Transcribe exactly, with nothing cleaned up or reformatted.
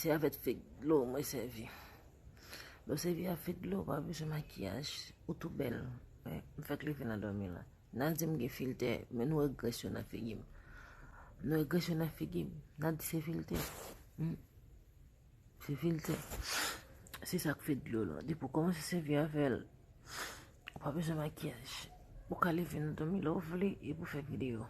Se avèk fake dlo mwen sèvi. Lè w sèvi ak fake dlo, ou pa bezwen makiyaj, ou tou bèl. Wè, m fèk leve nan dòmi la. N a di m gen filtè, men nou wè grès yo nan figi m. Nou wè grès yo nan figi m. N a di se filtè. Hmm. Se filtè. Se sa k fake dlo la. Depi w kòmanse sèvi avè l, ou pa bezwen makiyaj. Ou ka leve nan dòmi lè w vle epi w fè videyo.